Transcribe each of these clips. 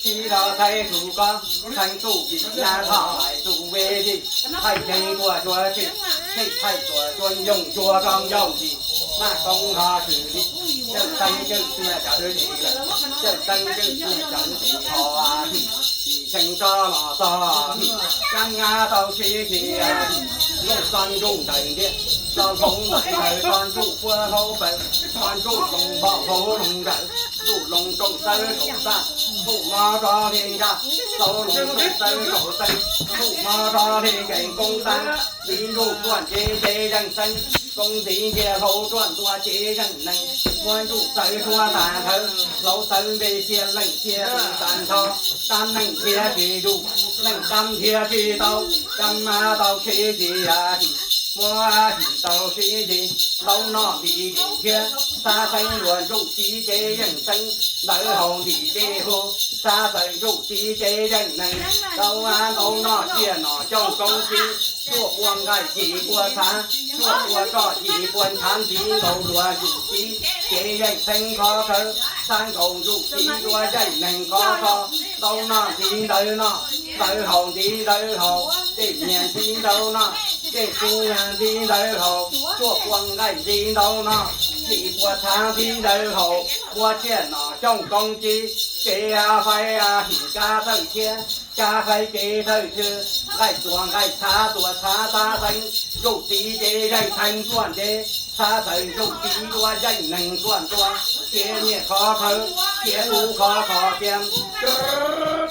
Sib los thaij tug kob, thaij tug vim nab thoj lais tug ve tij, thaij yeeg tuaj cuag tij, thaij thaij tuaj cuag yoog cuag zoo yoog tij, maj koob ho swm li, cawm teeb cawm xiaj cawv li lawm, cawm teeb cawm xiaj cawv li ho, tsis tshee tsob los txog, cab nyab tau sib thi, ntuj txoj ntsuj ntawm ntiaj, txoj hauv ntawm ntawd txoj ntsuj puab hauv paws, txoj ntsuj loos npog hauv loos nrawm, ntsuj loos rooj xawb saum txaj, ntsuj mob rov li nraj, txau loos rooj xawb saum xeeb, ntsuj mob rov li nkees koob tab, txiv ntsuj tuaj ntsib ces yeej xeeb, koob txiv ntiag hlau tuaj ntua ces yeej neeg, muab ntsuj txawv suab tag nthawv, hlauv txawv npe xiab leej xiab tus tag nrho, dab neeg nrhiav tsis zus, neej dab nrhiav tsis tau, dab mab tau sib xis, muab him tau sib xis, ntau noj ntim dim thiab, xab xeeb luag ntsuj txiv ces yeej xeeb, ntawv haus ntim dej hu, xab xeeb ntsuj txiv ces yeej neeg, ntau ntau noj tsiaj nom coob koob txiv, cuaj pua nqaij yim pua txhav, cuaj pua roj yim pua ntshav, ntxiv nkaus luag ntsuj txiv ces yeej xeeb khov khawv, xab nkaus ntsuj txiv dua yeej neeg khov kho, ntau noj ntiv ntawv noj, ntawv haus ntiv ntawv haus, dej nyiag ntiv ntawv noj, dej txuj nyiag ntiv ntawv haus, cuaj pua nqaij ntiv ntawv noj, yim pua txhav ntiv ntawv haus, pua tsiaj nom coob koob txiv, ces faib him kab thawj thiab, kab faib kev thawj thw, nqaij txuas nqaij txhav txuas txhav, xab xeeb ntsuj txiv ces yeej xeeb tuaj ntsib, xab xeeb ntsuj txiv dua yeej neeg tuaj ntua, cia nyiaj khov khawv, cia tub khov kho cia,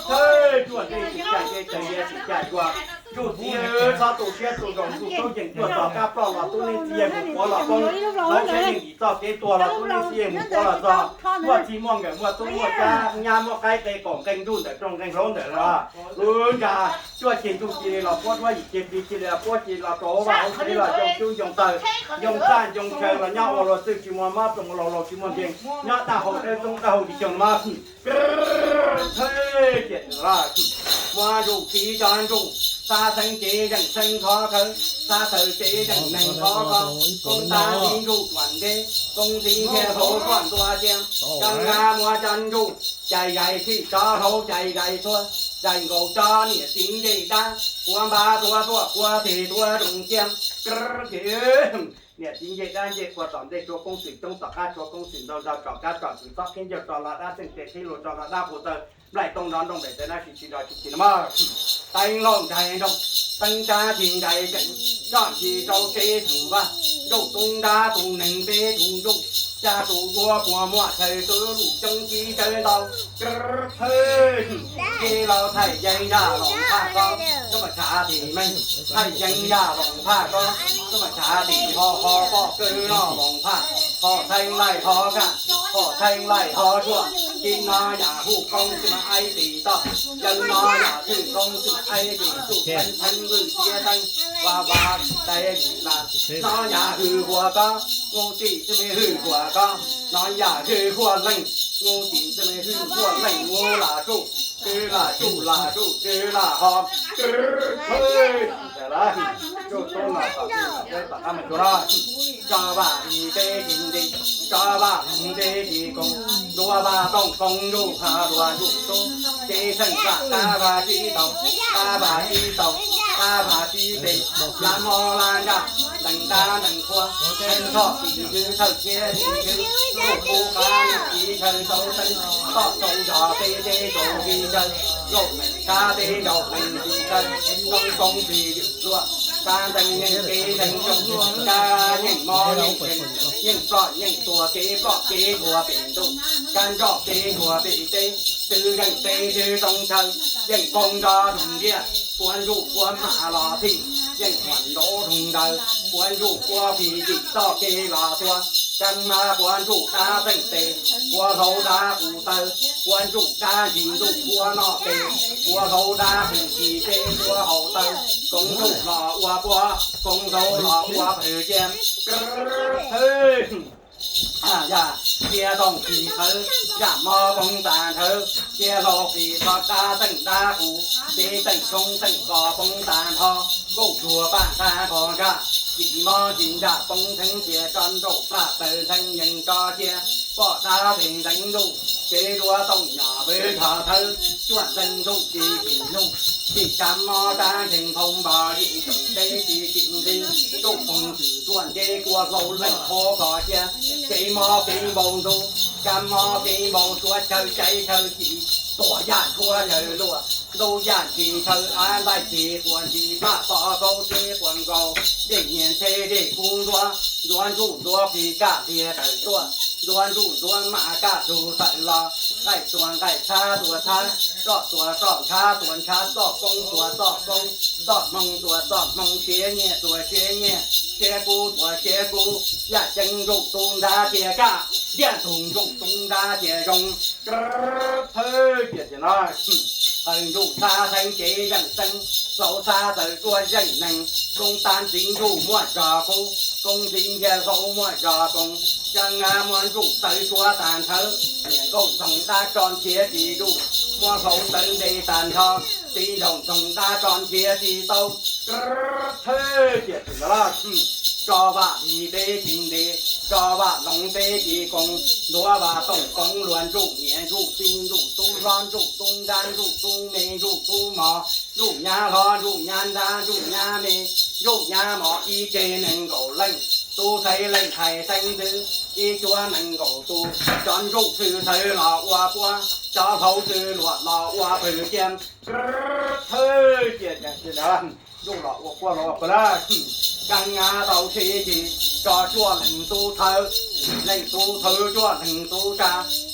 thawj tuaj ntsib tsis cai ces txawm cia tsis cai tuaj, ntsuj txiv txhob tu siab tu nraug, ntsuj tub yeej tuaj txog kab ploj los tub neej txiv yeej mus puav los poob, txhob siab yeej yim txoj kev tuag los tub neej txiv yeej mus puav los txog, muaj txij muaj nkawm muaj tub muaj cab, nyab muab qaib qe qaum nqeeg nruj ntawm rooj nqeeg hlauv ntawm los, lub nra cuaj ceg ntuj cia li los puab duab, yim ceg plig cia li los puab, cia li los rau hauv vaj hauv tsev los yoo cub yoo taw, yoo txaj yoo chaw los nyob ua luag txwj tsis muaj mob, txoom ua laus laus tsis muaj nkeeg, nyob dab hau dawb txoob dab hau tsis xyoo los mas. Thawj ces muab ntsuj txiv cov ntsuj, xab xeeb ces yeej xeeb khov khawv, xab xeeb ces yeej neeg khov kho, koob tab txiv ntsuj tuaj ntsib, koob txiv ntiag hlau tuaj ntua cia, cov nkab muab cov ntsuj, cais zais txhij cov hlau cais zais txhua, zais nkaus cov niam txiv ncej dab, kua npab tuab tuaj kua teg tuab rooj cia, ces niam txiv ncej dab ncej qhua tom ntej tshuav koob xwm coob, tom qab tshuav koob xwm ntau, nrog tsom kab tsom kwm txhob qhib ncauj tso los dab txeej tes qhib lus tso los dab qus taw, nplaim tooj nrov nrooj nplaim tawv dab si tsis nrog tsis tsis no mas. Teev laug nraim nroog, teev rab txis nraim zeem, roj ntsis rau tsev thaum vaj, nrauj tub nrab tus neeg peb tus ntsuj, xya tus duab puag muaj chaw twb lub coob txiv tsawv ntau, thawj ces los thaij yeeb yaj loos phaj kob, tub mas tshav tim meej, thaij yeeb yaj loos phaj kob, tub mas tshav tim ho ho poj kawg no loos phaj, ho thaij laij ho kaj, ho thaij laij ho tsuaj, tib no yam hu koob tub mas aib tim toj, yawg no yam thwj koob tub mas aib tim tsuj, txheeb txheeb vwj tiab teeb, va va tais lim las, no yam hwj huam kob, nub tim tub mas hwj huam kob, no yam hwj huam leej, nub tim tub mas hwj huam leej, nub lam tsuj, tw lam tsuj lam tsuj tw lam ho, tsuj tub no tom teb tom qab mas tsuag no. Tso vaj vim teb tsis nti, tso vaj vim teb tsis koom, ntuav vaj tooj koom ntuj ha luag ntuj tub, teb xeem vaj qab vaj tsib taug, qab vaj tsib taug, qab vaj tsib tes, lab mob lab nraj, ntees dab ntees qhua, theej thoj tim hwv thawj thiab tim hwv, ntuj qub qab niam txiv chaw tau teeb, toj tsaus zog teb teb tsaus hli chaw, zaum meem sab teb zaum meem hli chaw, toob koob tsis ywm luaj, sab ntees yeej kev ntees zoo, sab yeej mob yeej nkeeg, yeej ploj yeej tuag kev ploj kev tuag pem ntuj, sab nroj kev tuag pem teb, twb yeej teb twb zoo chaw, yeej koob nrov roog ntiaj, puab ntsuj puab mam los txhij, yeej huam ntaub roog ntaw, puab ntsuj puab phim tim txoj kev los tua, sab hmab puab ntsuj dab txeej tes, puab hlauv dab qus taw, puab ntsuj dab ntsis ntuj puab noj tes, puab hlauv dab qus ntsis teb puab haus taw, koob ntuj los ua puab, koob hlauv los ua pawg cia. Yam cia tooj tis qhawv, yam mob poob tas nthawv, cia hlau qis txhob dab txeej dab qus, teb txeej tshoob txeej kos poob tas nrho, nkauj tsuag paj nqaj nqos ntsaj, tsis mob tsis ntsaj poob theeb cia, tso nrauj plaj taw ntxheeb yees tso cia, poj dab pem nteev ntuj, Kev duab tooj nyom vwv thov thawb, cuaj ntxeeg ntuj ci tsim ntuj, tsim tsav mob dab ntseeg phoo npo yim toom teb ci tsim nqi, ntuj foog tws tuaj nceb kua hlau leej qhuav kho cia, kev mob kev npau ntub, kab mob kev npau suav chaw caiv chaw ci, tuam yaj tshuab chaw luaj, ntub yaj ntshis chaw av ntaij ntshis quas ntshis paj pov kaub teb quas nkaus, dej nyias ntxhe dej kub ntxuav, ntxuav ntsuj ntxuav plig kaj liag tawm tuaj, ntxuav ntsuj ntxuav mas kaj lug tawm los, nqaij tuag nqaij txhab tuag txhab, roj tuag roj ntshav tuag ntshav, txoj koob tuag txoj koob, txoj hmoo tuag txoj hmoo, siav nyiaj tuag siav nyiaj, siav kub tuag siav kub, yaj ceeb ntsuj tub nrab tias kaj, yaj ntug ntsuj tub nrab tias zoo. Thawb cia tias no, qaws ntsuj txhab theeb cev zeej xeeb, hlau txhab txawv duab zeej neeg, koob tab ntxiv ntsuj muaj zog kub, koob ntxiv ntiag hlau muaj zog koos, zaj nab muab ntsuj txawv suav tag nthawv, niam nkauj ntxoog dab tso nrhiav tsis zuj, muab hlau txawv nte tag nrho, txiv nraug ntxoog dab tso nrhiav tsis tau. Thawb cia tias no, tso vam lig peb tsis ntes, tso vam loov peb tsis koos, ntuav vam tooj koov luag ntsuj niam ntsuj txiv ntsuj tub hlob ntsuj tub nrab ntsuj tub me ntsuj tub mos, ntsuj nyab hlob ntsuj nyab nrab ntsuj nyab me, ntsuj nyab mos ib tse nees nkaum leej, tub txhais leej txhais teeb ntxwv, ib cuab nees nkaum tus, cov ntsuj txwj txhawv los ua puab, cov hlau txwj luam los ua pwg cia. Thawb cia tias ntsuj los ua puab los ua pwg lawm. Kab nab tau tsheb ci, tso cuaj leeg tub thawb, yim leej tub thawb cuaj leeg tub tsa,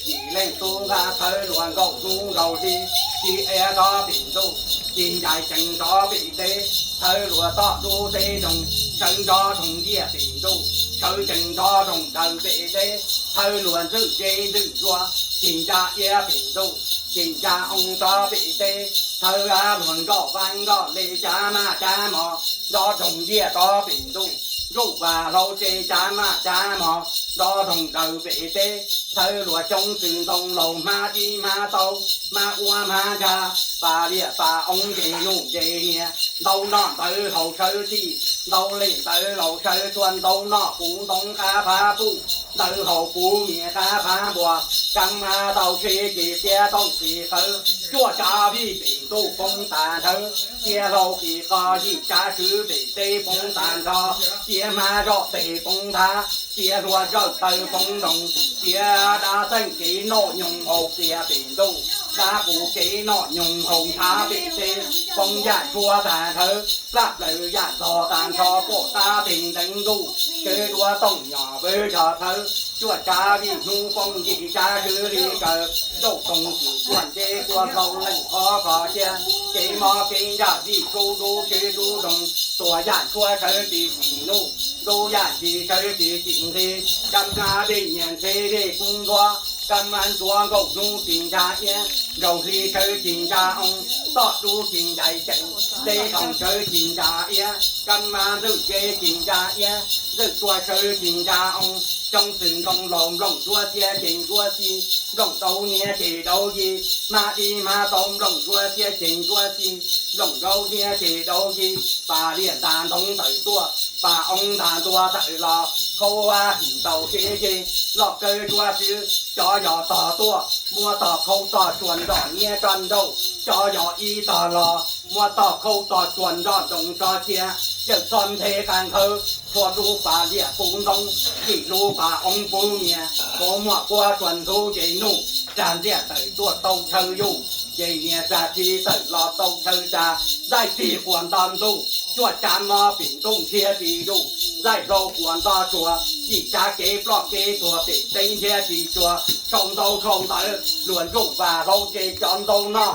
yim leej tub nqa thawb luag nkaus hnub nkaus hli, ci ev rov pem ntuj, ci ncais cees rov pem teb, thawb luag toj dub teb zoov, sawv nrov roog ntiaj pem ntuj, sawv cees nrov roog daws pem teb, thawb luag ntxwj zeb ntxwj zuag, ci ncaj iab pem ntuj, ci ncaj oo rov pem teb, thawb luag nkoj vab nkoj le cav maj cav mos, nrov roog ntiaj rov pem ntuj, ntsuj vas hlau tse cav maj cav mos, nrov roog daws pem teb, thawb luag xyoob txwm ntoo laus hmab dib hmab taub, hmab uab hmab ntsha, pas liaj pas oo nce nuj nce nias, ntau noj ntawv haus sawv txij, ntau lem ntawv laus sawv tshuaj, ntau noj puv ntoo qab phab puj, ntawv haus puv mias qab phab npua, kab nab tau tsheb ci tiab tooj qis qawv, cuaj tsav vij pem ntuj poob tas nthawv, tiab hlau qis qo yim tsav swv pem teb poob tas nrho, tiab hmab zoj tes poob nthab, tiab hlua zawj taw poob nroos, tiab dab txeej kev noj nyoog haus txias pem ntuj, dab qus kev noj nyoog haus ntshav pem teb, poob yaj tshuab tas nthawv, plaj plaws yaj txog tas nrho, pom tab teg nteev ntuj, kev duab tooj nyom vwv zog thawv, cuaj tsav vij hnub poob yim tsav swv li kaws, nrauj toog tsim kuaj nceb kua hlau leej qhov kho cia, kev mob kev ntsaj vij sub dub sib sub doog, tuag yaj tshuab sawv tsis tsim nuj, ntub yaj ntshis sawv tsis tsim nqi, kab nab dej nyias ntxhe dej kub ntxuav, kab nab ntxuav nkaus hnub tsis ncaj iab, nkaus hli sawv tsis ncaj oo, toj dub tsis ncais cees, teb toog sawv tsis ncaj iab, kab nab ntxwj zeb tsis ncaj iab, ntxwj tsua sawv tsis ncaj oo, xyoob txwm ntoo laus nplooj ntsuab xiab ces ntsuab xi, nplooj rau niab ces rau yi, hmab dib hmab taub nplooj ntsuab xiab ces ntsuab xi, nplooj rau niab ces rau yi, pas liaj ntas ntoo tawm tuaj, pas oo ntas ntua tawm los, khaub vab him ntaus sib ceg, loj kawg ntsuab swb, cov yos tog tuaj, muab tog khaub tog tshuaj nroj niab roj nrauj, cov yos ib tog los, muab tog khaub tog tshuaj nroj nroos tso cia, yawm txhob nthe qas nkhawv, tshuaj lub pas liaj puv ntoob, yim lub pas oo puv mias, puv muaj kuab tshuaj ntxhuv nce nuj, tsag ntiaj tawm tuaj tau chaw yug, nce nias tsag tsi tawm los tau chaw tsa, ntaij txig quas nto ntuj, cuaj tsav mob pim ntuj nrhiav tsis zuj, ntaij hlau quas nto tsuas, yim tsav kev ploj kev tuag pem teb nrhiav tsis tsuas, sau ntau sau ntawv, luag ntsuj vas hlau tse cov ntaub noj,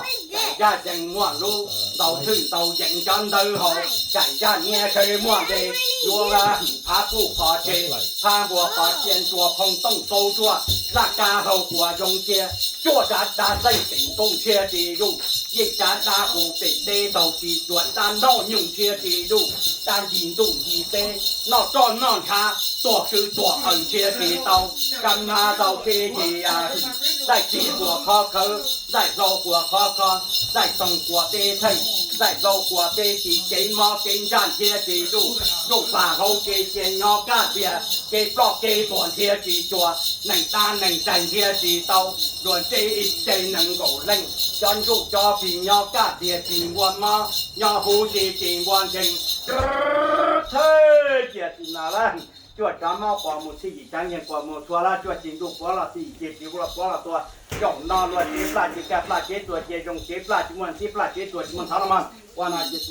yaj yees muaj lub, ntaus tshwj ntaus yees cov ntawv haus, daim yaj niab sawv muaj npe, yuav him phav puj qhov tse, phab npua qhov cia ntsuas phoo tooj tau tsuaj, laj kab hlau quas zoo cia, cuaj tsav dab txeej pim ntuj nrhiav tsis zuj, yim tsav dab qus pem teb taug tsis tsuas, dab noj nyoog nrhiav tsis zuj, dab ncig ntuj ncig teb, noj roj noj ntshav, tuag swb tuag aws nrhiav tsis tau, kab nab tau tsheb ci, ntaij txig quas khov khawv, ntaij hlau quas khov kho, ntaij toog quas teb theej, Zaim hlau quas peb tsis cev mob cev ntsaj nrhiav tsis zuj, zuj pam hlau ces cia nyob kaj tiag, kev ploj kev tuag nrhiav tsis cuag, neeg dab neeg tsaig nrhiav tsis tau, luag ntsib ib tsev nees nkaum leej, cov ntsuj cov plig nyob kaj tiag tsis npua mob, nyob huv si tsis npua nkeeg. Thawj cia tis nas lab, cuaj tsav mob quas mus txhij yim tsav nkeeg quas mus txhua lab, cuaj tsis ntsuj puav los txhij yim ces tsis ua puav los tuag. Zaum no luag tsev plaj tsis kaj plaj tsev tuag cia zoo tsev plaj tsis muaj ntxhib plaj tsev tuag tsis muaj ntxhov los mas ua no ces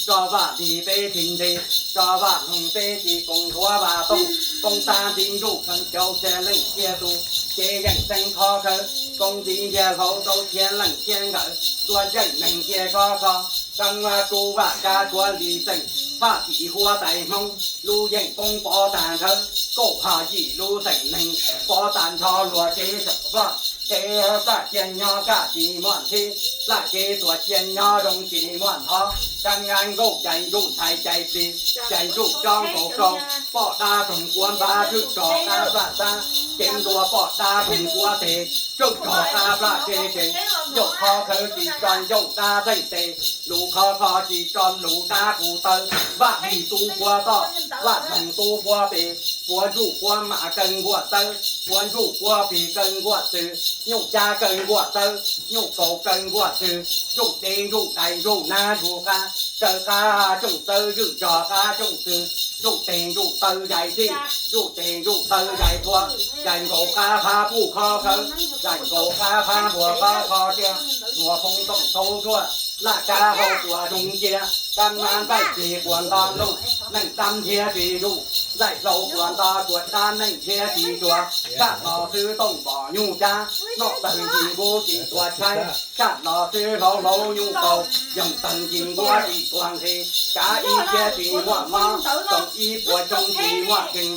tso vaj lig peb tsis ntseg, tso vaj loog peb tsis koom nthuav vaj tooj, koob tab nti ntsuj kheev cauv txhia leej txhia tus, cev yeej xeeb khov khawv, koob nti ntiag hlau rau txhia leej txhia nkawm, tua zeej neeg cia khov kho, kab vaj tsuj vaj kav tshuav li xeem, faj tim huab tais Hmoob, lub yeej koob pov tag nthawv, kaum ha yim lub xeem neeg, pov tag nrho luag tsev xeem vaj, tsev plaj cia nyob kaj tsis muaj ntxhib, plaj tsev tuag cia nyob zoo tsis muaj ntxhov, kab nkauj cais ntsuj ntxhais cais plig, cais ntsuj cob nkaus rau, poj dab roog kuav npab tswj tso qab plaj xab, cev ntua poj dab roog kuav tes, tswj tso qab plaj tsev tsev, ncauj khov khawv tsis tso ncauj dab txeej tes, lus khov kho tsis tso lus dab kuv taw, vaj lig tub puab toj, vaj loog tub puab pes, puav ntsuj puav mas kaw nkuaj txawb, puav ntsuj puav plig kaw nkuaj txwv, nyuj cab kaw nkuaj txawb, nyuj kaus kaw nkuaj txwv, ntsuj deb ntsuj dais ntsuj nab ntsuj qab, kaw qab tsooj txawb zwj zog qab tsooj txwv, ntsuj tes ntsuj taw zais txij, ntsuj tes ntsuj taw zais puag, zais nkaus qab phab puj khov khawv, zais nkaus qab phab npua khov kho cia, nua poob toom thaub ruaj, laj kab hau tua zoo cia, kab mab ntaij plig quas nto looj, neej tab nrhiav tsis zuj, ntaij hlau quas nto tuam dab neeg nrhiav tsis cuag, tshaj los xwb tooj pom nyuj cab, noj tawg ncig nkuj tsis tuag tshaib, tshaj los xwb hlauv hlauv nyuj kaus, yoog tawg ncig nkuaj tsis tuag nqhis, kav ib kiag tsis muaj mob, tsoom ib puas xyoo tsis muaj kheej.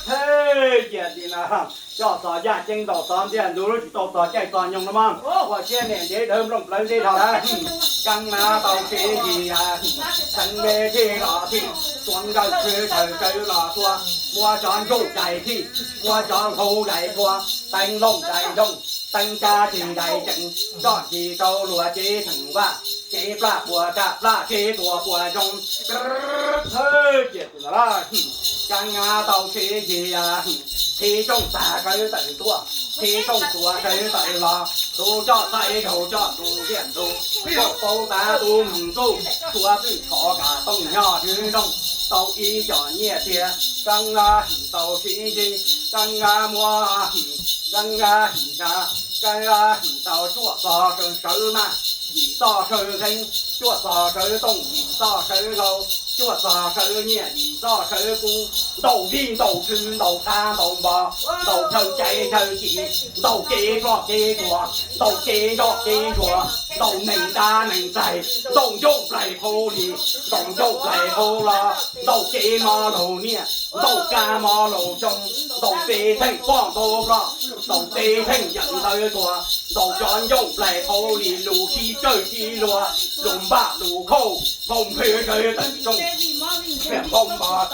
Thawj cia tis nas, coj txog yaj ceeb ntaus xov ntiag ntug lub tsis tau txog caij txog nyoog no mas, ua siab niam ntev dhawv nplooj plawv ntev dhau lawm. Kab mab tau siv yig, xeev npe thij los thij, tuav nkawj khwv chaw tsawv los tua, muab cov ntsuj dais thij, muab cov hlau dais tua, teev looj dais nroog, teev tsab teg dais ceev, txoj ncig rau luag tsev theem vaj, tsev plaj puas kam plaj tsev tuag puas zoo. Thawj cia tis nas, kab mab tau siv yig, thib rooj tag sawv tawm tuaj, thib rooj tuag sawv tawm los, tub coj txhais zaug coj tus tiaj ntug, tub paub tab tub moog txuj, txhua txwj tshov kam tooj nyob tswv nrooj, tau ib co nyiaj txiag, kab mab tau siv yig, kab mab muab, kab mab tsa, kab mab tau cuaj txog sawv sawv maj, yim txoj sawv nqeeb, cuaj txog sawv tooj, yim txoj sawv hlau, cuaj txog sawv nyiaj, yim txoj sawv kub, ntaus vij ntaus tsw ntaus qab ntaus npog, ntaus chaw caiv chaw ci, ntaus kev ploj kev tuag, ntaus kev nroj kev ntsuag, ntaus neeg dab neeg txaig, ntaus ncauj nplaig qhau li, ntaus ncauj nplaig qhau los, ntaus kev mob laug niaj, ntaus kab mob laug xyoo, ntaus peb theej poj ntau ploj, ntaus peb theej yawm ntawv tuag, ntaus cov ncauj nplaig qhau li lus sib tsawj sib luag, lus npaj lus khauj, npoo nphwv sawv tawm rooj, npoo npos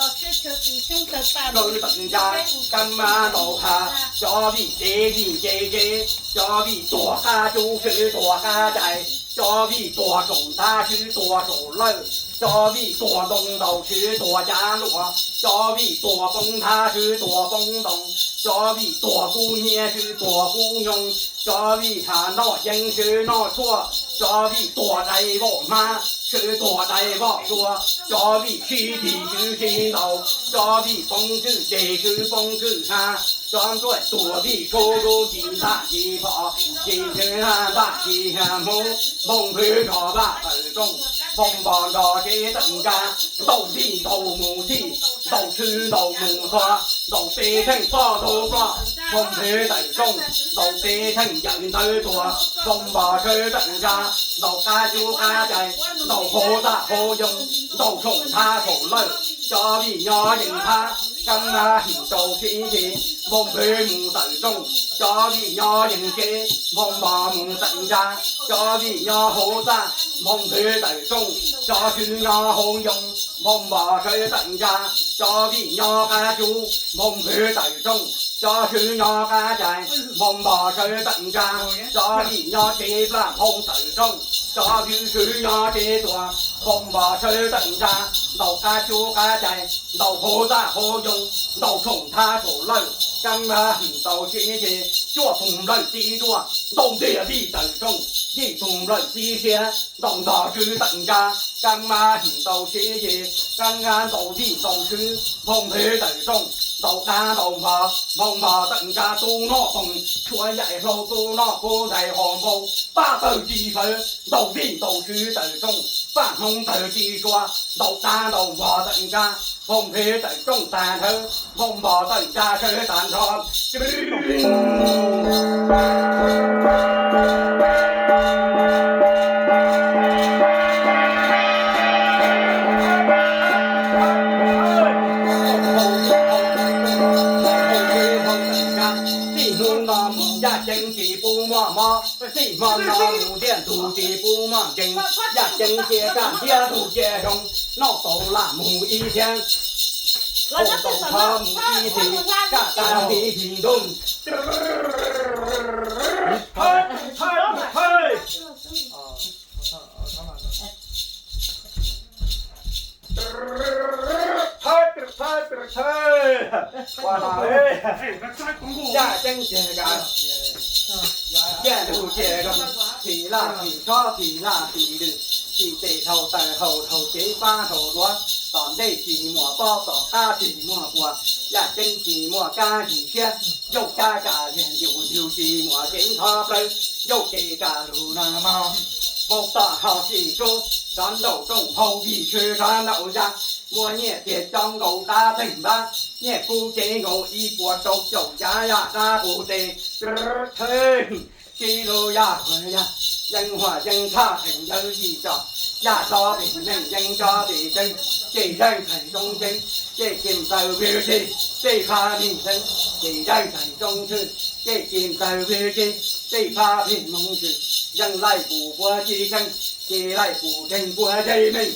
sawv tawm ntsa, kab mab ntaus has, cov vij tsev vij nce zeb, cov vij tuag qab cub swb tuag qab cai, cov vij tuag saum nthab swb tuag saum lawj, cov vij tuag ntoo ntaus swb tuag cav luas, cov vij tuag poob nthab swb tuag poob ntoo, cov vij tuag kub hnyiab swb tuag kub nyoog, cov vij has noj yeeb swb noj tshuaj, cov vij tuag dai voj hmab swb tuag dai voj hlua, cov vij sib tig swb sib ntaus, cov vij poob kwj deg swb poob kwj hav, cov ntsuaj tuag vij tshub lub ci ntaj ci phom, ci nthwv ntaj ci hmub, npoo nphwv nrog vaj tawm rooj, npoo npos nrog tsev tawm ntsa, ntaus vij ntaus mus txhij, ntaus tshwv ntaus mus txhua, ntaus peb theej poj ntau ploj, npoo nphwv tawm rooj, ntaus peb theej yawm ntawv tuag, npoo npos sawv tawm ntsa, ntaus qab cub qab cai, ntaus hauv txaj hauv yoog, ntaus saum nthab saum lawj, cov vij nyob yeej thab, kab mab tau sib nce, Nphooj Npwg mus tawm rooj, cov vij nyob yees tsev. Nphooj Npog mus tawm ntsa, cov vij nyob hauv txaj. Nphooj Npwg tawm rooj, cov swb nyob hauv yoov. Nphooj Npog sawv tawm ntsa, cov vij nyob qab cub. Nphooj Npwg tawm rooj, cov swb nyob qab cais. Nphooj Npog sawv tawm ntsa, cov vij nyob tsev plaj. Nphooj tawm rooj, cov vij swb nyob tsev tuas. Nphooj Npog sawv tawm ntsa, ntaus qab cub qab cais, ntaus hauv txaj hauv yoov, ntaus tshoom thab tshoom lawj, kab mab hwm ntaus siv ces cuaj tug nplawm txib duaj, ntaus ntiag vij tawm rooj, yim tug nplawm txib siab, ntaus ntog swb tawm ntsa, kab mab hwm ntaus siv ces kab mab ntaus vij ntaus swb. Nphooj Npwg tawm rooj, ntaus dab ntaus npog. Nphooj Npog tawm ntsa, tub noj poog tshuav yaim hlau, tub noj kub ntxhais hos npau, paj tawg ci sawv, ntaus vij ntaus swb tawm rooj, paj hmoov tawg ci sua, ntaus dab ntaus npog tawm ntsa. Nphooj Npwg tawm rooj tag nrhawv, Nphooj Npog tawm ntsa sawv tag nrho. Txij hnub no mus Yaj Ceeb tsis pub muaj mob, txij hmo no mus tiaj ntug tsis pub muaj nkees. Yaj Ceeb cia kaj ntiab tug cia zoo, noj tau lam mus ib thiab, haus tau thov mus ib txhis, kaj tag tiv tig ntuj. Yaj Ceeb tiag kav, tiaj ntug tiag zoo, thim laj thim tshob thim laj thim lwm, thim tes dhau taw hau dhau cev pab dhau duav, tom ntej tsis muaj pob tom qab tsis muaj puas, Yaj Ceeb tsis muaj kab zis siab, yauj kab kam liag yus yug tsis muaj kev ntho plawv, yauj kev kam lug na mog, hau tom hau tsis sub, sov nraum rooj hau vij tshwv sov nraum ya, muaj nyiaj tiag coob nkaus dab theej npab, nyiaj kub cev nkaus ib puas rau caum yav yaj dab qus tes, thwj, sib lug yaj qhuas yaj, yeeb huam yeeb tshaj theem yawg yij tso, yaj tso pem neeg yeeb tso pem tseeb, ces yeej txhais zoo ceeb, ces cia ntxaws vwj ces, ces fa mej tseeb, ces yeej txhais zoo tshwm, ces cia ntxaws vwj ces, ces fa mej moog tshwm, yeej laij pum puag ci kheej, ces laij pum kheej puag ze meej.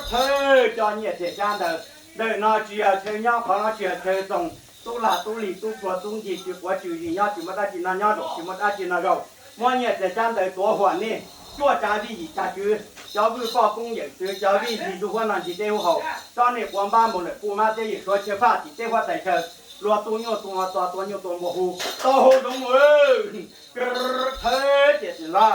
Thwj, cov nyiaj txiag xyab ntawv ntawm no tsis yog chaw nyob, qhov no tsis yog chaw txoos, tub lag tub lig tub pluag tub ncig tsis quav tswv zis nyob, tsis muaj dab tsi no nyob zaum, tsis muaj dab tsi no zaum. Muab nyiaj txiag xyab ntawv tuav huam nej, cuaj tsav vij yim tsav tswv, cov vwj poj koob yawm txwv, cov vij yig ntug huab no ncig teb huab haus, tsob nej quav npab npaum lawm kuj mab teb yim suav chaw faj tim teb huab tais chaw, luag tu nyuj tu nqo to, tua nyuj tua npua hu, tau hu zoov mus. Thawj tiam sim no,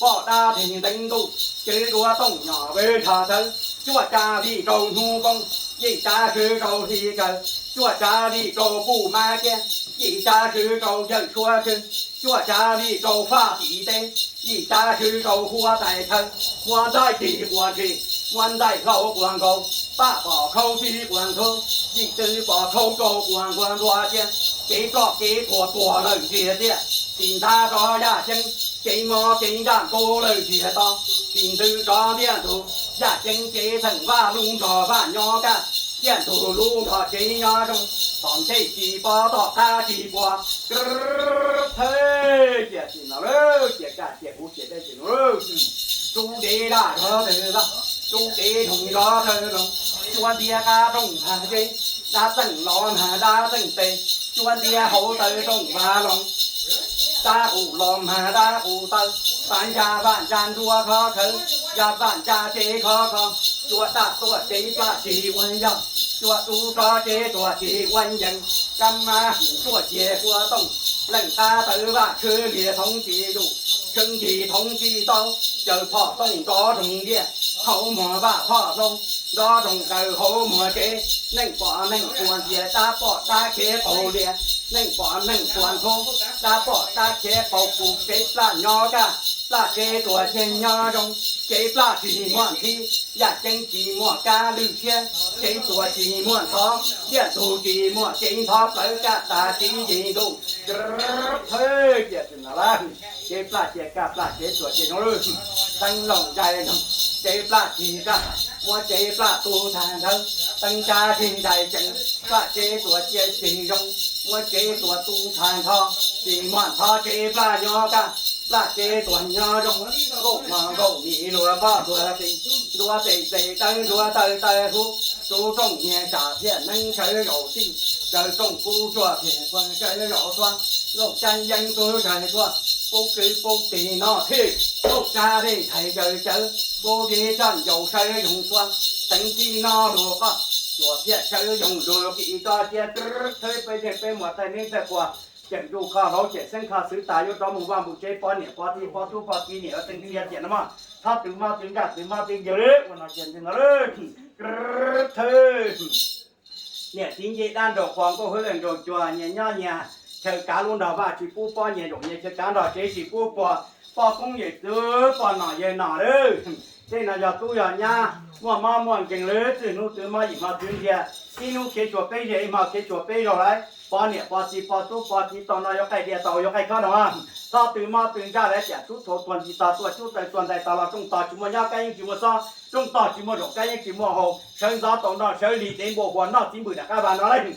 poj dab theeg nteev ntuj, cev duav tooj nyom vwv nrho thawv, cuaj tsav vij rau hnub poob, yim tsav swv rau hli kawg, cuaj tsav vij rau puj mab kiab, yim tsav swv rau yawm suab khwb, cuaj tsav vij rau faj tim teb, yim tsav swv rau huab tais chaw, muab ntxaij tig quas ntshis, muab ntxaij hlau quas nkaus, paj pom khaub tib quas ntxhub, yim txwv pom khaub kaus quas nkuag ntua cia, kev ploj kev tuag tuag lawm ntsiag tiaj, tim ntab rov yaj ceeb, kev mob kev ntaj nkaub lawm ntsiag to, tim ntxwv rov tiaj ntug, yaj ceeb kev theem vaj lub nrog vaj nyob kaj, tiaj ntug lub nrog tsev nyob zoo, tom ntej tsis pom tom qab tsis pom. Thawj tiam sim no lawm, ciam kaj ciam huv ciam dej ciam num, rub dev daj rov tawg vaj, rub dev noog rov tawg noog, cuab ntiab qab rooj mag zeb, dab txeej los mag dab txeej tes, cuab ntiab hauv taw rooj vaj loog, dab qus los mag dab qus taw, tav ntsa vaj ntsa nruab khov khawv, ya vaj ntsa tsev khov kho, cuab daj tuaj tsev plaj tsis ua yog, cuab tub rov tsev tuag tsis ua yees, kab mab hwm tuaj cia kua tooj, leej qab tawv vaj tshwv liag thoov tsis lus, tshwv ncig thoov tsis tau, caws phom tooj nrov roog liaj, hauv muag vaj phoj hlau, nrov roog daws hauv muag tsev, neej pom neeg quas ntxias, dab pom dab khiav qaug lias, neej pom neeg quas ntxhub, dab pom dab khiav qaug pus, tsev plaj nyob kaj, plaj tsev tuag ceg nyob zoo, tsev plaj tsis muaj nthib, yaj ceeb tsis muaj kab lwj tshiab, tsev tuag tsis muaj ntxhov, tiaj ntug tsis muaj kev ntxhov plawv, kaj tas tsis yig ntuj. Thawj tiam sim no lawm, tsev plaj ciam kaj plaj tsev tuag ceg zoo lawm, teeb looj ntsais noog, tsev plaj tsis kaj, muab tsev plaj tu tag nthawv, teeb tsab teg ntais ceev, plaj tsev tuas cia tsis zoo, muab tsev tuas tu tag nrho, tsis muaj ntxhov tsev plaj nyob kaj, plaj tsev tuas nyob zoo, nkauj mos nkauj mis luag poj luag tij, ntuav tes tes dawb ntuav taw taw hub, tsuv rooj niag tsam thiaj neeb sawv zaum tij, sawv rooj kub tsuaj thiaj sawv zaum tuaj, nkauj cab yeeb tub sawv tuaj, pub kwv pub tij noj thij, nkauj tsab dej thaiv caws cawv, pub viv coj ncaus sawv yoog tuaj, teev tij noj lug qoj, cuam thiaj sawv yoog lug kis tso cia. Thawj peb zeej peb muam thaij neeb thaij quas, ceem ntuj kho hauv ceem xeeb kho xwv tas yuav rov mus vaj mus tsev, poj niam poj txiv poj tub poj tij niam yuav teej txiv tiam no mog, txhob tws mob tws ntsaj tws mob tws ncaws li ua no cia ntawd no. Thawj niam txiv nce dab nraug qhuas nkauj hwj lawm nraug cua, nyias nyob nyias chaw kav lub nrog vaj tsis pub pob, nyias zaum nyias chaw kav nrog tsev tsis pub puag, poj koob yawm txwv poj nom yawg nom lawm. Tej no yog tub yog nyab, muaj mob muaj nkeeg lawm, txwj hnub twv mob yim hmo twv ntiag, ib hnub khiav tshuam peb zaug ib hmo khiav tshuam peb zaug lawm, poj niam poj txiv poj tub poj tij tau no yuav qaij diav tau yuav qaij khob no, txhob tws mob tws ntsaj lawm, tsam tub thaum tuag nti tog tuaj tub taw tuag ntais tog los rooj tog tsis muaj nyob kab yeeb tsis muaj xob, rooj tog tsis muaj zaum kab yeeb tsis muaj haus, sawv ntxov tau noj sawv lig dev npua huas noj txiv npwm nram qab vag no lawm.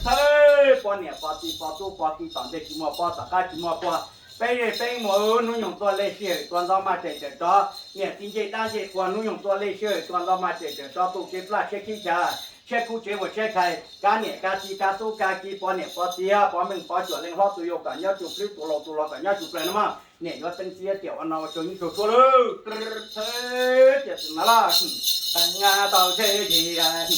Thawj poj niam poj txiv poj tub poj tij tom ntej tsis muaj poj tom qab tsis muaj puag, peb zeej peb muam hnub nyoog tuaj lej sij hawm tua ntxov maj tsem tsawm rov, niam txiv ncej dab ncej quas hnub nyoog tuaj lej sij hawm tua ntxov maj tsem tsawm rov, tu tsev plaj tshiab khib chav, tshiab kub tsev ua tshiab khais, kav niam kav txiv kav tub kav kiv, pov niam pov txiv pov meej pov cuam, leej hlob tus yau kom nyob tsuj plhwb, tus laus tus hluas kom nyob tsuj plawg no mog. Niam yuav teej txiv tiam ua no ua tsaug nyob tsaug tshuaj lawm. Tiam sis no laj, teeb tau tsheb ces,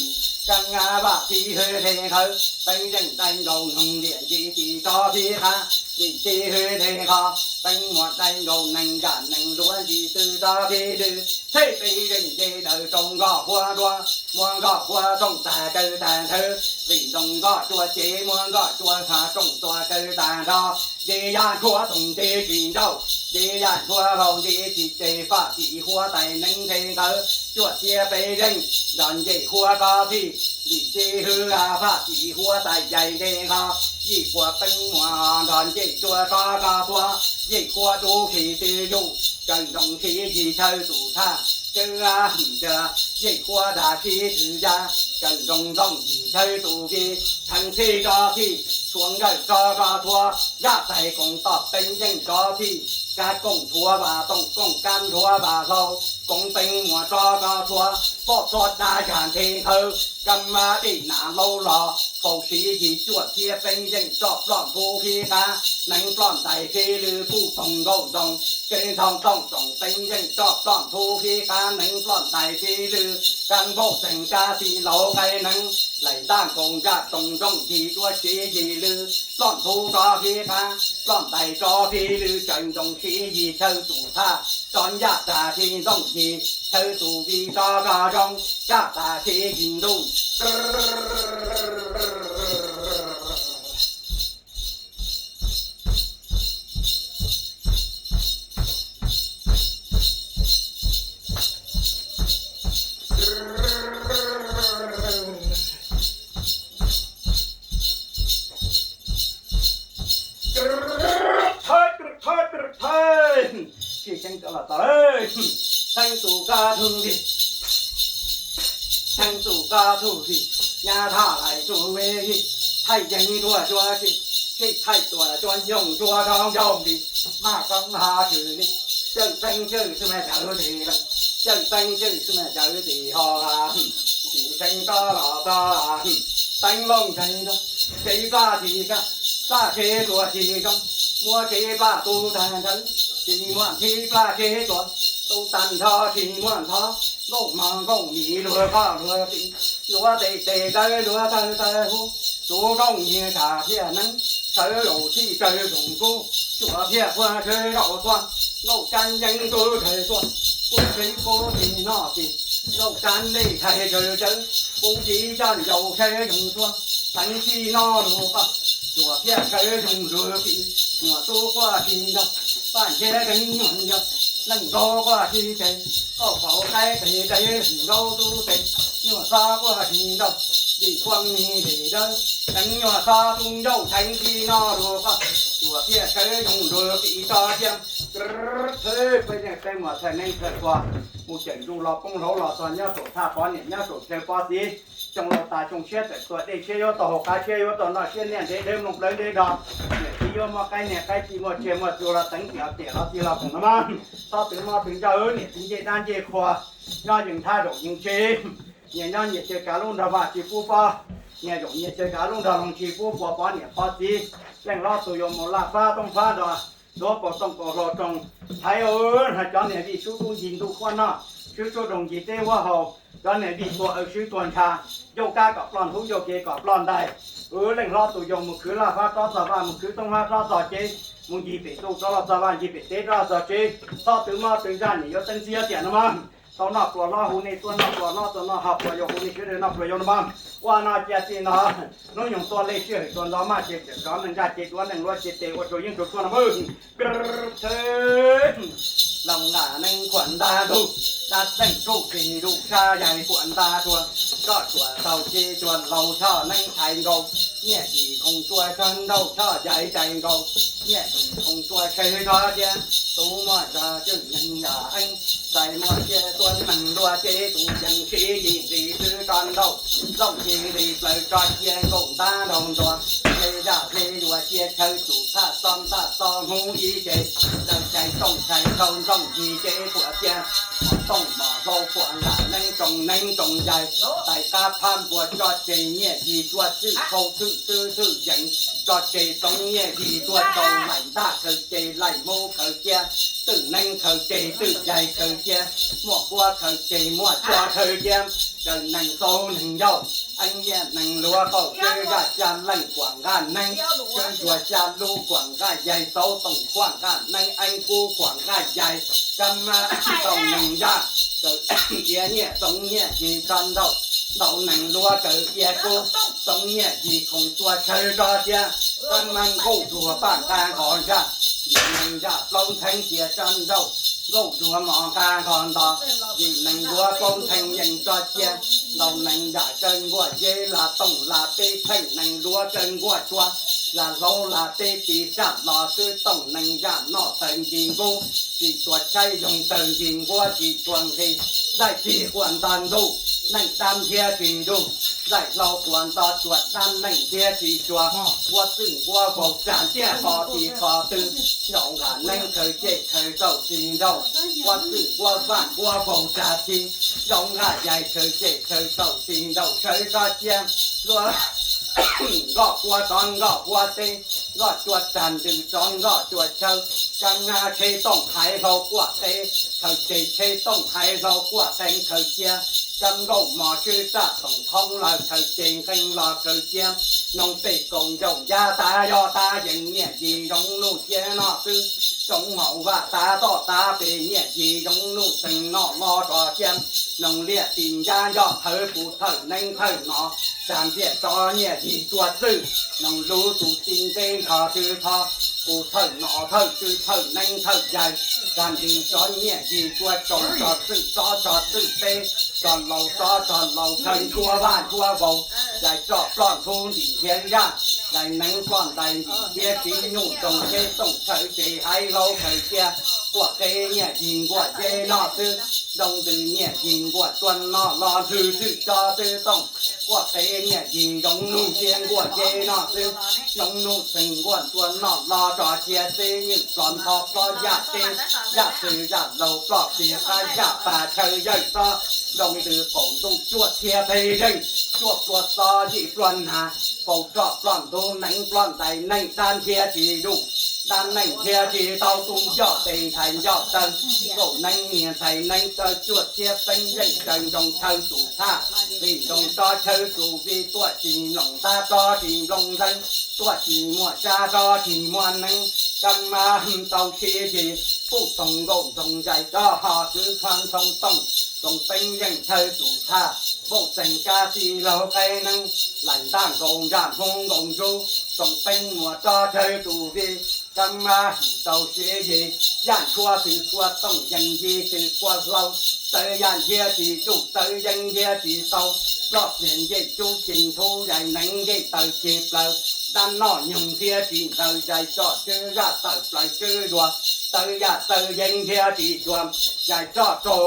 teeb vaj txiv hwj theej qhawv, teeb zeej dai nkaus noog liam nci tis rov qhib qab, lim txiv hwj theej qho, teeb muam dai nkaus neeg nram neeg luav nci tw rov qhib lwj, tsheb teeb zeej nce daws rau nkoj huab nruab, muab nkoj huab rooj tag kaw tag nthawv, vim ntoos nkoj cua cev muab nkoj cua ha rooj tua kaw tag nrho, nce yaj ntshuab toog nce tsis nrauj, nce yaj ntshuab hlau nce tsis tseg, faj tim huab tais neeb theej qhawv, cuaj txhiab peb zeej nrog ncej huab rov qhib, lim txiv hwj ha faj tim huab tais yais nte nqho, yim puas teeb muas nrog ncej cua rov koj tuag, yim huab dub khi twj yug, tsaws ntsoov khi yig chaw tus thaj, tsawb hwm ntsa, yim huab dag sib thwv ya, tsaws ntsoov ntooj yig chaw tus vi, theej txhij rov thij, tshuav nkawm rov koj thuav, zaj tais koom tom teeb zeej rov thij, kab koom thuav vas toom koom kab nthuav vas hlau, koom teeb muas rov koj thuav, poj txhua dab yag nte nqhawv, kab mab dej nam laub los, faus siv yig cuaj txhiab teeb zeej roj ploj nthub qhib qab, neev ploj ntais qhib lwj puj toog nkaus ntsoov, kev ntog tooj toom teeb zeej roj ploj nthub qhib qab, neev ploj ntais qhib lwj, kab npaum teeg kab xis laus qaib neeb, laim ntaj nkaus ntsaj toog nrooj yig duab siv yig lwj, ploj nthub rov qhib qab, ploj ntais rov qhib lwj, tsaws ntsoov siv yig chaw tus thaj, rov ncaj tag khi ntooj yig chaw tus vi rov koj zoo, ncaj tag khi yig ntuj. Thawj, thawj, thawj, tsis xeeb cov los tau lawm. Xeeb tus koj tug li, xeeb tus koj tug li, nyab thaj lais tug li, thaij yeeb tuaj cuab tsi, thaij tuaj cuab nyoog cuab roob nyoog li, maj koob ho tshwm li, cawm xeeb cawm xwb mas cawm tes leej, cawm xeeb cawm xwb mas cawm tes ho, tsis xeeb cov los tau, teeb looj ntseeg rau, tsev plaj tsis kaj, plaj tsev tuaj tsis zoo, muab tsev plaj tu tag nthawv, tsis muaj nthi plaj tsev tuaj, tu tag nrho tsis muaj ntxhov, nkauj mog nkauj mis luag qoj luag tis, luav tes tes dawb luav taw taw hub, tsuv rooj nyiag tsam thiaj neeb, sawv zaum txij tsawg zoog kub, cuam thiaj puag sawv zaum tuaj, nkauj cab yeeb tub sawv tuaj, kub tsev kub tis noj tis, nkauj cab dej thaiv tsawv tsawv, kub viv coj ncaus sawv zoog tuaj, teev txhij noj lug qoj, cuam thiaj sawv zoog lug tis, nyuam tub quaj tsis nraug, paj ntshiab deev nyuag nco, leej nkaub quaj tsis tes, kauj faus qaib tes dai nkaub tub tes, nyuam xob quaj tsis nraug, lim kuaj mis lim dawb, teev nyuag xob tub ncauj teev txhij noj lug qoj, cuam thiaj sawv zoog lug tis tso cia. Peb yeej peb muam thaij neeb thaij quas, mus cawm ntsuj los poob hlauv los txog nyob saum thaj pov niam nyob saum chaw pov txiv, xyoo laus tas xyoo tshiab tawm tuaj dej tshiab yuav tau haus qab tshiab yuav tau noj siab niaj ntev dawb mloog dawb deb do, niam txiv yuav muaj qaib niag qaib txij muaj tsiaj muaj txhu los teev tiam tiam los txij los koom no mas, txhob twv mob twv ntsaj niam txiv ncej dab ncej qhua, nyob yeej thab zaum yeej tsev, nyias nyob nyias chaw kav lub nrog vaj tsis pub pob, nyias zaum nyias chaw kav lub nrog loog tsis pub pua pov niam pov txiv, leej hlob tus yuav mus laj fab toob fab nrog, tuav paus tooj paus hlau roos, thaiv hnav cov niag vij sub dub ncig ntuj huab noj, swb suab doog ncig teb huab haus, cov niag vij tua aw swb tua ntsha, ncauj kab kom ploj ntub ncauj kev kom ploj ntais. Wb leej hlob tus yuav mus khwv laj fab rov txog vaj mus khwv toob fab rov txog tsev, mus ncig pem ntuj rov los txog vaj ncig pem teb rov los txog tsev, txhob twv mob twv ntsaj niam yuav teeb txhib yuav tiam no mas. Tau noj pluas hlob hu nej tuaj noj pluas hlob, tau noj hau pluas yau hu nej sawv daws noj pluas yau no mas. Ua no cia txij no, hnub nyoog tuaj lej sij hawm tuaj nto maj ces tseem rov neeg ntsaj ces duav neeg luav ces tes ua tsaug yeeb tsaug tshuaj no mas. Loos nqa neeb khuam nta ntug, dab txeeg tsuj tis lub sab yaig khuam nta tsua, roj tsua tau ces tsua laus choj neeb thaiv nkaus, nyiaj yim khoom tsua tsawg nraug choj yaig cais nkaus, nyiaj yim khoom tsua tsawg rov tias, tus muaj zog cwj neeg yam eeb, txais muaj sia tuab neeg luag ces tus yees sib yim nqis xwb roj nraug, looj ci nqis plaws roj cia nkaus ntab nraug ntuas, hle zaj hle yuav cia chaw tsum thaj txo ntaj txo hmoob ib ce, daws chais tooj chais rau ntsooj ncig ces puas tias, mom tooj mom hlau puas nqa neeb tsoom neeb tsoom yaig, tais qab phab npua tso tseg nyiaj yig tsua txwj khau txwj twb txwj yees, tso tseg tsoov nyiaj yig tsua tau laim ntaj khaws ces laim hmoob khaws cia, twj neeb khaws ces twj yaig khaws cia, muaj huab khaws ces muaj tsua khaws cia, daws neeg xau neeg yau, eeb nyiaj neeg luav qaum twb zaj xya leej kuam nqaj neeb, twb yuav xya lub kuam nqaj yaig xauv toom kuam nqaj neeb eeb kub kuam nqaj yaig, kab mab tau neeg yaj, kaws iav nyiaj tsoov nyiaj yig tso nraug, ntau neeg luav kaws iav kub, tsoov nyiaj yig khoom tsua tsawg rov tias, kab mab nkuj duag paj nqa nqos zaj, yim neeg yaj plaub ntxheeb cia tso nraug, nkuj duag mos nqa nqos ntos, yim neeg luav plaub ntxheeb yeej tso cia, ntau neeg yaj kaw nkuaj yeb la tooj la teb, pheej neeg luav kaw nkuaj tsua, la hlaub la teb tiv saj los xwb tooj neeg yaj noj tawg ncig nkuab, tsis tshua tshaib yoog tawg ncig nkuab tsis tshua nqhis, zaim cig quas nto ntuj, neej dab thiab tsis ntuj, zaim hlau quas nto tsuas dab neej thiab tsis tshua, nkuab txwj nkuab vaus tsa ntiaj qhov tiv qhov twg, nraum nqaj neeb khaws cem khaws tau tsis nraum, nkuab txwj nkuab vaj nkuab vaus tsa txi, nraum nqaj yaig khaws cem khaws tau tsis nraum sawv tso cia, luag nkoj huab tsov nkoj huab teb, nkoj tsua tsag ntws tsov nkoj tsua chaw, kab nab tsheb tooj haiv hlau quaj qe, khaws ceg tsheb tooj haiv hlau quaj qe khaws cia, kab nkauj mos swb tsaj toom thoob lawm khaws ceg nqee los khaws cia, noog pej kaus ncaum yab tab yog tab yees nyiaj yig zoov nuj cia noj xwb, zoov haus vaj tav toj tav pes nyiaj yig zoov nuj txeeg noj lo rov cia, noog liaj tis ncab nco thawv puv thawj neeb thawj no, tsag ntiaj tsov nyiaj yig tsua txwj, noog lub tus txi nteb nrog tw tho, puv thawj no thawj tswv thawj neeb thawj yaig, tsag nti tsov nyiaj yig tsua tsaus tso txwj tsov tso txwj teb, tso laus tsov tso laus khaws ntshuab vaj ntshuab vaus, yais tso ploj ntub ntim hiav zaj, yais neeb ploj ntais ntim hiav txiv nyuj ntoog teb tooj chaw ces haiv hlau khaws cia, quaj qe nyiaj yig nkuaj yeb noj xwb, zoo ntws nyiaj yig nkuaj tsua noj los nthwv txwj tso twb tooj, quaj qe nyiaj yig zoov nuj cia nkuaj yeb noj xwb, zoov nuj txeeg nkuaj tsua noj los rov cia teb nywj plov ntho plob yaj teb, yaj txwg yaj laug ploj pliag qab yaj pas chaw yawj xob, zoo ntws qaum ntuj cuaj txhiab peb zeej, cuaj plua xob yim plua nag, faus roj ploj ntub neeb ploj ntais neej dab thiab tsis ntuj, dab neej thiab tsis tau tu ncoj tes ntxhais ncoj taw, nkaum neeb niag ntxhais neeb taw cuaj txhiab teeb zeej raws nroo chaw tus thaj, vim nroo tsob chaw tus vij tuaj tsis mloog ntab tsob tsis nplooj nteeb, tuaj tsis muaj sab tsob tsis muaj neeb, kab mab tau sib yig, puj toog nkaus ntsoog yais tsob ho kwv kho ntxhoo tooj, tsoom teeb zeej chaw tus thaj, vauj txeeg kab xi laug qeb neeb, lais ntaj nkaus ntsaj hmoob nkaus ntsub, tsoom teeb muas tsob chaw tus vij, kab mab tau sib yig, yaj ntshuab xwm kua tooj yees yig xwm kua hlau, txawv yaj nthiab tsis ntuj txawv yeeb nthiab tsis tau, ploj pliag ncej cub ceg ntxhub yais neeb ncej taw ceg plaws, dab noj nyoog nthiab tsis ntaws yais tso tswb zaj tawm plaws tswb zuag, Txawv yam txawv yeeb nrhiav tsis cuag, yais roj rau,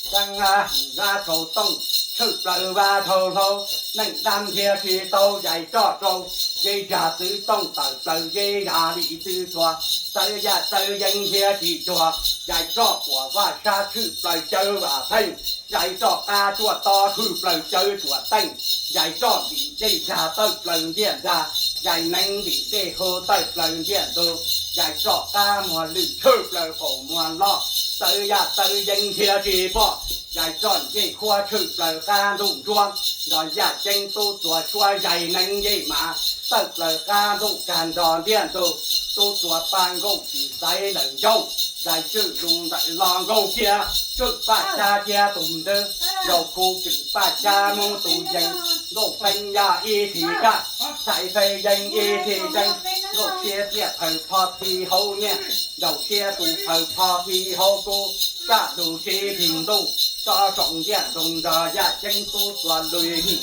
txawv yam txawv tooj, tshwj plaws vaj rau hlau, neej dab nrhiav tsis tau, yais roj rau, zeb zag txwv tooj tawm plaws zeb zag li txwv tsua. Txawv yam txawv yeeb nrhiav tsis cuag, yais roj puam vaj sab tshwj plaws cawv vam theej, yais roj qab tsuaj tob tshwj plaws cawv tsuam teej, yais roj ntim dej zag tawj plaws ntiaj ntag, yais neeb ntim dej hau tawj plaws ntiaj ntug, yais roj qab muag lwj tshwj plaws qaum muag loj. Txawv yam txawv yeeb nrhiav tsis pom, yais roj ncej huab tshwj plaws qab ntuj ntsuab, nrog yaj ceeb tub txuas suab yais neeb yej mas, tawj plaws qab ntuj kag nrog ntiaj ntug, tub txuas paj nkaus tsis xaiv ntawm ncauj, yais tswj lus ntawm los nkaug kiag, tswj paj xyab thiab tus ntwg, nraug khu tswm paj xyab muab tus yees, nkauj feeb yaj ib thim kaj, xaiv feeb yeeb ib thim zeeg, nkauj siab tiaj phaws pho thi hauv nyiaj, nraug siab tus phaws pho thi hauv kub, kaj lug sib thim ntuj, tsob zoo ntiaj ntoog nrog yaj ceeb tub txuas lug him.